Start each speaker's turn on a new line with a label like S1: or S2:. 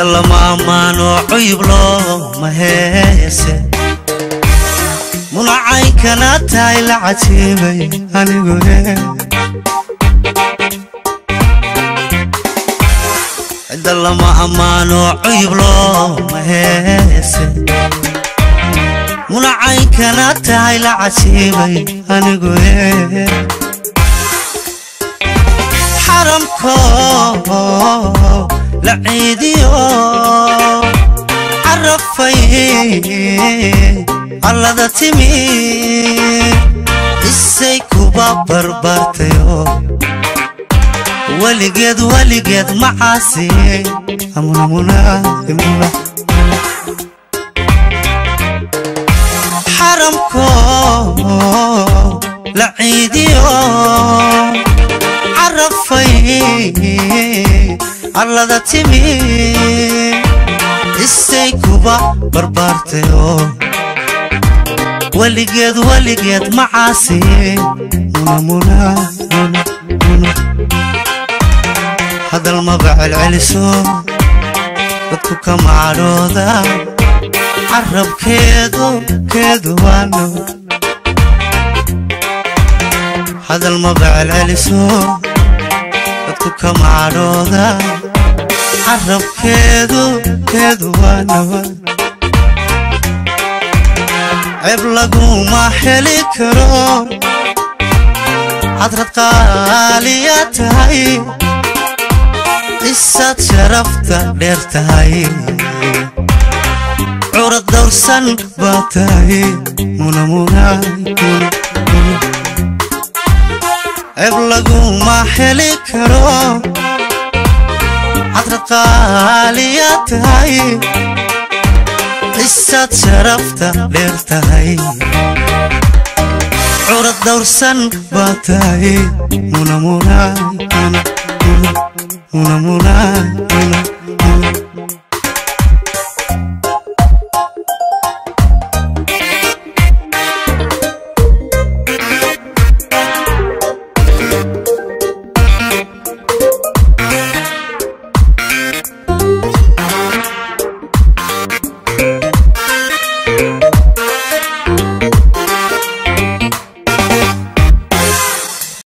S1: Cidda lama ammaano, cuyub looma heese. Munacaynkana tahay la cajiibay anigu. Cidda lama ammaano, cuyub looma heese. Munacaynkana tahay la cajiibay anigu. Xaramko la ciidiyo carafay allada timi, isay kuba barbaartayo, weligeed weligeed macaasi. Xaramko la ciidiyo carafay allada timi, isay kuba barbaartayo, weligeed weligeed macaasi. Hadal maba celceliso, dadku kama cadhooda, carabkeedu keedu waano. Hadal maba celceliso, dadku kama cadhooda, carabkeedu keedu waanaba. Ceeb laguma heli karo, hadrad qaaliya tahay, isaad sharafta dheer tahay, curad dawrsan baa tahay. Ceeb laguma heli karo, hadrad qaaliya tahay, isaad sharafta dheer tahay, curad dawrsan baa tahay. Muna muna muna muna muna muna.